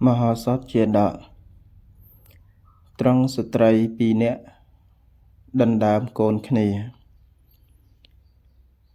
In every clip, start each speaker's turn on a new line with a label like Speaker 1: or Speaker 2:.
Speaker 1: មហោសថជាតកត្រង់ស្ត្រីពីរនាក់ដណ្ដើមកូនគ្នា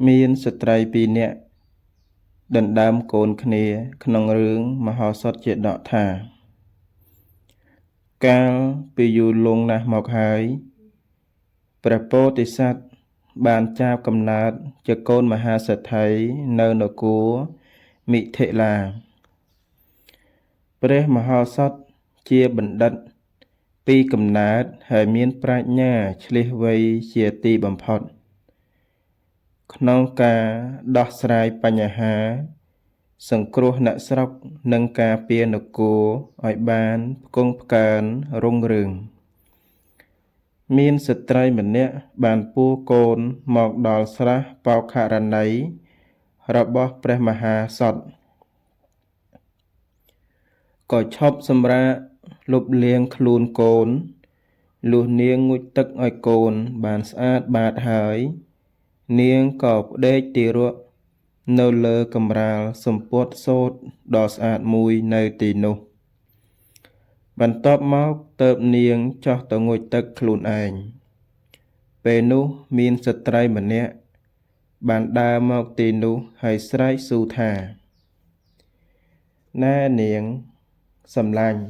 Speaker 1: មានស្ត្រីពីរនាក់ដណ្ដើមកូនគ្នា ក្នុងរឿងមហោសថជាតកថា កាលពីយូរលង់ណាស់មកហើយ ព្រះពោធិសត្វបានចាប់កំណើតជាកូនមហាសេដ្ឋីនៅនគរមិថិលា ព្រះមហោសថជាបណ្ឌិតពីកំណើតហើយមានប្រាជ្ញាឈ្លាសវៃជាទីបំផុត ក្នុងការដោះស្រាយបញ្ហា សង្គ្រោះអ្នកស្រុកនិងការពារនគរឲ្យបានផ្គង់ផ្កើនរុងរឿង មានស្ត្រីម្នាក់បានពស់កូនមកដល់ស្រះបោក្ខរណីរបស់ព្រះមហាសតក៏ឈប់សម្រាកលុបលាងខ្លួនកូនលុះនាងងូតទឹកឲ្យកូនបានស្អាតបាតហើយ នាងក៏ផ្ដេកទារកនៅលើកម្រាលសំពត់សូត្រដ៏ស្អាតមួយនៅទីនោះ បន្ទាប់មកទើបនាងចុះទៅងូតទឹកខ្លួនឯង ពេលនោះមានស្ត្រីម្នាក់បានដើរមកទីនោះហើយស្រែកស៊ូថា ណែនាងសម្លាញ់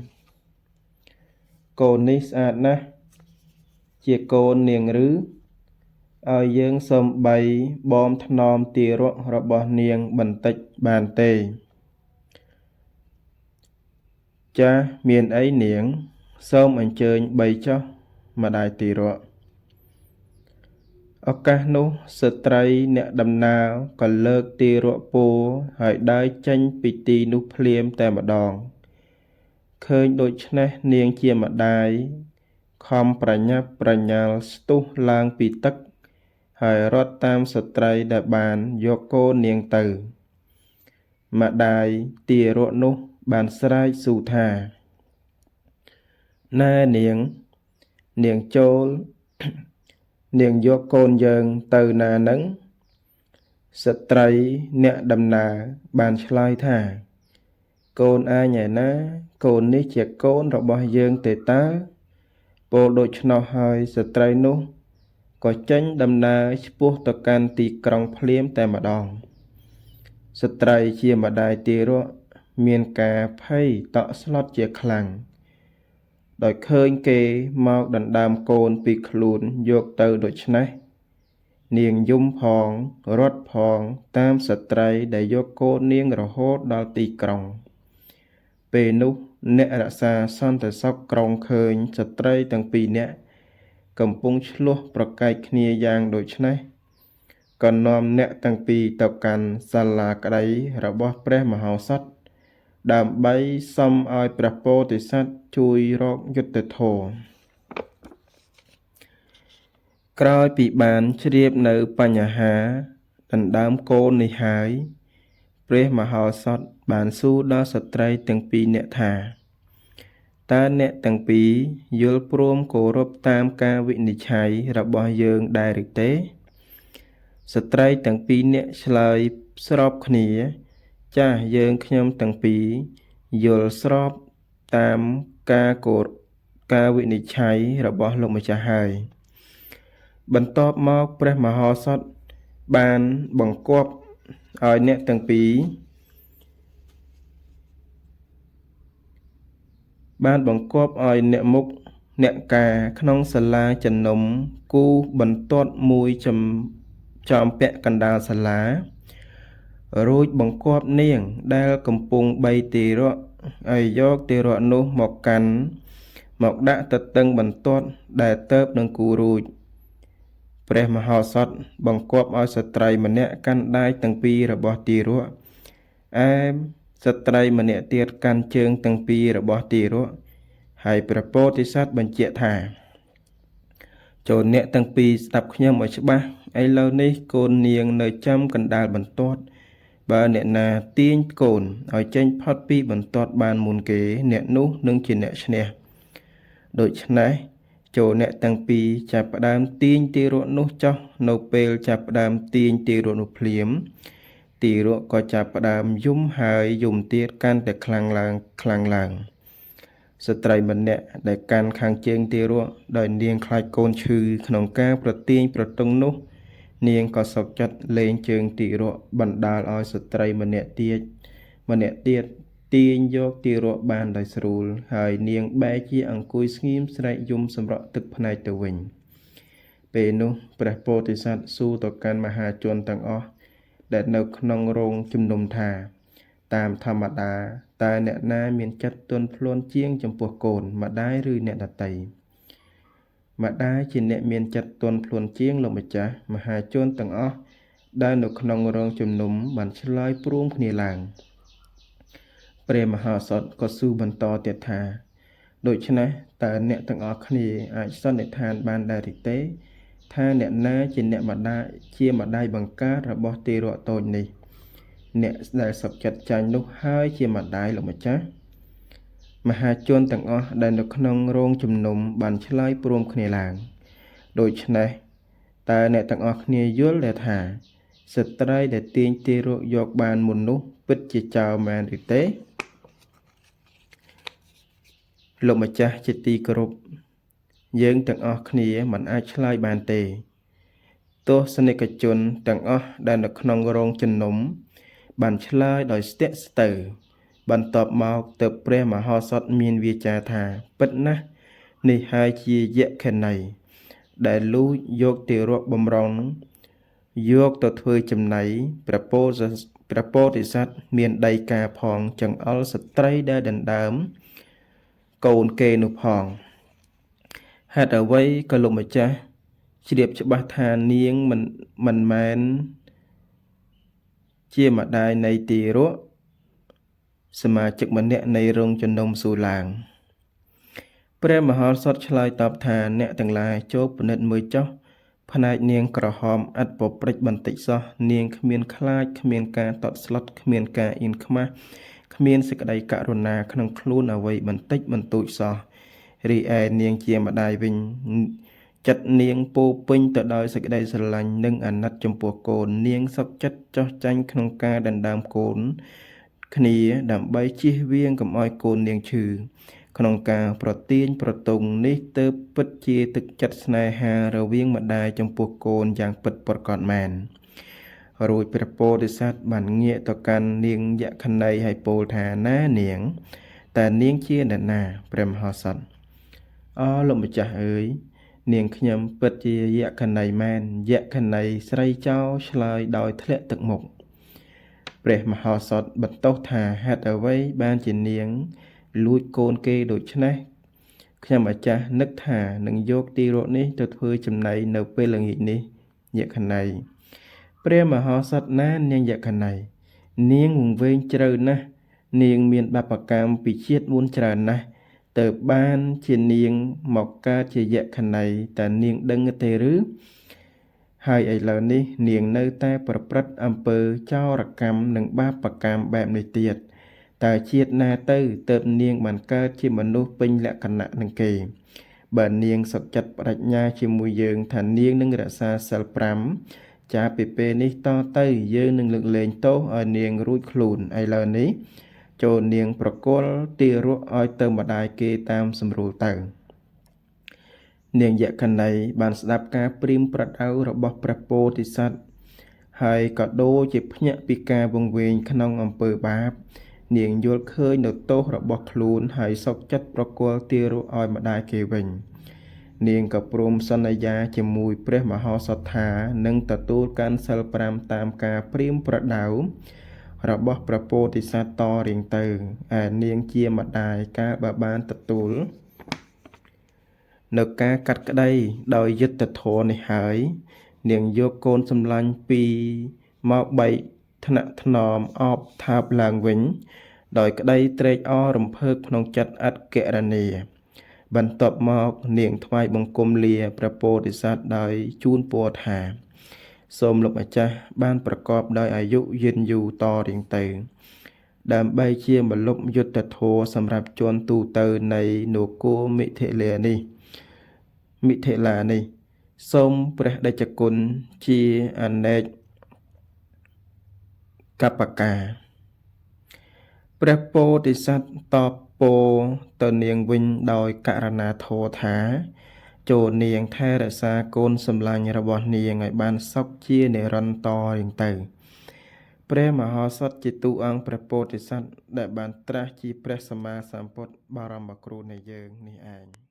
Speaker 1: កូននេះស្អាតណាស់ជាកូននាងឬឲ្យយើងសំបីបមថ្នមទារករបស់នាងបន្តិចបានទេ ចាសមានអីនាង សូមអញ្ជើញបីចុះម្ដាយទារកឱកាសនោះស្ត្រីអ្នកដំណើរក៏លើកទារកពោហើយដើរចេញពីទីនោះភ្លាមតែម្ដង ឃើញដូច្នេះនាងជាម្ដាយខំប្រញាប់ប្រញាល់ស្ទុះឡើងពីទឹកហើយរត់តាមស្ត្រីដែលបានយកកូននាងទៅ ម្ដាយទារកនោះបានស្រែកស៊ូថា ណែនាង នាងចូល នាងយកកូនយើងទៅណានឹងស្ត្រីអ្នកដំណើរបានឆ្លើយថា កូនអញឯណា កូននេះជាកូនរបស់យើងទេតើពោលដូច្នោះហើយស្ត្រីនោះក៏ចេញដំណើរឆ្ពោះទៅកាន់ទីក្រុងភ្លាមតែម្ដង ស្ត្រីជាម្ដាយទារកមានការភ័យតក់ស្លុតជាខ្លាំង ដោយឃើញគេមកដណ្ដើមកូនពីខ្លួនយកទៅដូច្នេះ នាងយំផងរត់ផងតាមស្ត្រីដែលយកកូននាងរហូតដល់ទីក្រុង ពេលនោះអ្នករក្សាសន្តិសុខក្រុងឃើញស្ត្រីទាំងពីរនាក់កំពុងឈ្លោះប្រកែកគ្នាយ៉ាងដូចនេះក៏នាំអ្នកទាំងពីរទៅកាន់សាលាក្តីរបស់ព្រះមហោសថដើម្បីសុំឲ្យព្រះពោធិសត្វជួយរកយុត្តិធម៌ក្រោយពីបានជ្រាបនៅបញ្ហាដណ្ដើមកូននេះហើយ ព្រះមហោសថបានសួរដល់ស្ត្រីទាំងពីរនាក់ថា តើអ្នកទាំងពីរយល់ព្រមគោរពតាមការវិនិច្ឆ័យរបស់យើងដែរឬទេ ស្ត្រីទាំងពីរនាក់ឆ្លើយស្របគ្នា ចាសយើងខ្ញុំទាំងពីរយល់ស្របតាមការគោរការវិនិច្ឆ័យរបស់លោកម្ចាស់ហើយ បន្ទាប់មកព្រះមហោសថបានបង្គាប់ឲ្យអ្នកទាំងពីរបានបង្គាប់ឲ្យអ្នកមុខអ្នកការក្នុងសាលាជំនុំគូបន្ទាត់មួយចំចំពាក់កណ្ដាលសាលា រួចបង្គាប់នាងដែលកំពុងបីទារកឲ្យយកទារកនោះមកកាន់មកដាក់ទទឹងបន្ទាត់ដែលទៅនឹងគូរួចព្រះមហោសថបង្គាប់ឲ្យស្ត្រីម្នាក់កាន់ដៃទាំងពីររបស់ទារកឯស្ត្រីម្នាក់ទៀតកាន់ជើងទាំងពីររបស់ទារកហើយព្រះពោធិសត្វបញ្ជាក់ថាចូលអ្នកទាំងពីរស្ដាប់ខ្ញុំឲ្យច្បាស់ឥឡូវនេះកូននាងនៅចំកណ្ដាលបន្ទាត់បើអ្នកណាទាញកូនឲ្យចេញផុតពីបន្ទាត់បានមុនគេអ្នកនោះនឹងជាអ្នកឈ្នះដូច្នេះចូលអ្នកទាំងពីរចាប់ផ្ដើមទាញទារកនោះចុះនៅពេលចាប់ផ្ដើមទាញទារកនោះភ្លាម ទារកក៏ចាប់ផ្ដើមយំហើយយំទៀតកាន់តែខ្លាំងឡើងខ្លាំងឡើងស្ត្រីម្នាក់ដែលកាន់ខាងជើងទារកដោយនាងខ្លាចកូនឈឺក្នុងការប្រទាញប្រទង់នោះនាងក៏សុខចិត្តលែងជើងទារកបណ្ដាលឲ្យស្ត្រីម្នាក់ទៀតម្នាក់ទៀតទាញយកទារកបានដោយស្រួលហើយនាងបែរជាអង្គុយស្ងៀមស្រែកយំសម្រក់ទឹកភ្នែកទៅវិញពេលនោះព្រះពោធិសត្វសួរទៅកាន់មហាជនទាំងអស់ដែលនៅក្នុងរោងជំនុំថាតាមធម្មតាតើអ្នកណាមានចិត្តទន់ភ្លន់ជាងចំពោះកូនម្ដាយឬអ្នកដទៃម្ដាយជាអ្នកមានចិត្តទន់ភ្លន់ជាងលោកម្ចាស់មហាជនទាំងអស់ដែលនៅក្នុងរោងជំនុំបានឆ្លើយព្រមគ្នាឡើងព្រះមហោសថក៏សួរបន្តទៀតថាដូច្នេះតើអ្នកទាំងអស់គ្នាអាចសន្និដ្ឋានបានដែរឬទេថាអ្នកណាជាអ្នកម្ដាយជាម្ដាយបង្កើតរបស់ទារកតូចនេះអ្នកដែលសុខចិត្តចាញ់នោះហើយជាម្ដាយលោកម្ចាស់មហាជនទាំងអស់ដែលនៅក្នុងរោងជំនុំបានឆ្លើយព្រមគ្នាឡើងដូច្នេះតើអ្នកទាំងអស់គ្នាយល់ដែរថាស្ត្រីដែលទាញទារកយកបានមុននោះពិតជាចោរមែនឬទេលោកម្ចាស់ជាទីគោរពយើងទាំងអស់គ្នាមិនអាចឆ្លើយបានទេទស្សនិកជនទាំងអស់ដែលនៅក្នុងរោងជំនុំបានឆ្លើយដោយស្ទាក់ស្ទើរបន្ទាប់មកទើបព្រះមហោសថមានវាចាថាពិតណាស់នេះហើយជាយក្ខិនីដែលលួចយកទារកបំរុងយកទៅធ្វើចំណីព្រះពោធិសត្វមានដីកាផងចង្អុលស្ត្រីដែលដណ្ដើមកូនគេនោះផងហេតុអ្វីក៏លោកម្ចាស់ជ្រាបច្បាស់ថានាងមិនមែនជាម្ដាយនៃទារកសមាជិកម្នាក់នៃរោងជំនុំសួរឡើងព្រះមហោសថឆ្លើយតបថាអ្នកទាំងឡាយចូលពិនិត្យមើលចុះផ្នែកនាងក្រហមឥតពព្រិចបន្តិចសោះនាងគ្មានខ្លាចគ្មានការតក់ស្លុតគ្មានការអៀនខ្មាស់គ្មានសេចក្តីករុណាក្នុងខ្លួនអ្វីបន្តិចបន្តួចសោះរីឯនាងជាម្ដាយវិញចិត្តនាងពោពេញទៅដោយសេចក្តីស្រឡាញ់និងអាណិតចំពោះកូននាងសុខចិត្តចោះចាញ់ក្នុងការដណ្ដើមកូនគ្នាដើម្បីជៀសវាងកុំឲ្យកូននាងឈឺក្នុងការប្រទាញប្រទង់នេះទើបពិតជាទឹកចិត្តស្នេហារវាងម្ដាយចំពោះកូនយ៉ាងពិតប្រាកដមែនរួចព្រះពោធិសត្វបានងាកទៅកាន់នាងយក្ខិនីហើយពោលថាណានាងតើនាងជាអ្នកណាព្រះមហោសថអលោកម្ចាស់អើយនាងខ្ញុំពិតជាយក្ខិនីមែនយក្ខិនីស្រីចោរឆ្លើយដោយធ្លាក់ទឹកមុខព្រះមហោសថបន្ទោសថាហេតុអ្វីបានជានាងលួចកូនគេដូច្នេះខ្ញុំម្ចាស់នឹកថានឹងយកទារកនេះទៅធ្វើចំណីនៅពេលល្ងាចនេះយក្ខិនីព្រះមហោសថណានាងយក្ខិនីនាងវង្វេងជ្រៅណាស់នាងមានបាបកម្មពីជាតិមុនច្រើនណាស់ទៅបានជានាងមកកើតជាយក្ខិនីតើនាងដឹងទេឬហើយឥឡូវនេះនាងនៅតែប្រព្រឹត្តអំពើចោរកម្មនិងបាបកម្មបែបនេះទៀតតើជាតិណាទៅទើបនាងបានកើតជាមនុស្សពេញលក្ខណៈនឹងគេបើនាងសុខចិត្តបដិញ្ញាជាមួយយើងថានាងនឹងរក្សាសីល5ចាប់ពីពេលនេះតទៅយើងនឹងលើកលែងទោសឲ្យនាងរួចខ្លួនឥឡូវនេះចូលនាងប្រគល់ទារកឲ្យទៅម្ដាយគេតាមសម្រួលទៅនាងយក្ខិនីបានស្ដាប់ការព្រាមប្រដៅរបស់ព្រះពោធិសត្វហើយក៏ដូចជាភ្ញាក់ពីការវង្វេងក្នុងអំពើបាបនាងយល់ឃើញនៅទោសរបស់ខ្លួនហើយសុខចិត្តប្រគល់ទារកឲ្យម្ដាយគេវិញនាងក៏ព្រមសន្យាជាមួយព្រះមហោសថថានឹងទទួលកាន់សីល5តាមការព្រាមប្រដៅរបស់ព្រះពោធិសត្វតរៀងទៅឯនាងជាម្ដាយកាលបើបានទទួលនៅការកាត់ក្តីដោយយុត្តិធម៌នេះហើយនាងយកកូនសម្លាញ់ពីមកបែកថ្នាក់ថ្នមអបថើបឡើងវិញដោយក្តីត្រេកអររំភើបក្នុងចិត្តឥតគណនាបន្ទាប់មកនាងថ្វាយបង្គំលាព្រះពោធិសត្វដោយជូនពរថាសូមលោកម្ចាស់បានប្រកបដោយអាយុយឺនយូរតរៀងទៅដើម្បីជាម្លប់យុត្តិធម៌សម្រាប់ជនទូទៅនៃនគរមិថិលានេះសូមព្រះតេជគុណជាអនេក កប្បកាព្រះពោធិសត្វតបពោលទៅនាងវិញដោយករណាធម៌ថា ចូលនាងថែរក្សាកូនសម្លាញ់របស់នាងឲ្យបានសុខជានិរន្តរ៍រៀងទៅ ព្រះមហោសថជាតួអង្គព្រះពោធិសត្វដែលបានត្រាស់ជាព្រះសម្មាសម្ពុទ្ធបរមគ្រូនៃយើងនេះឯង។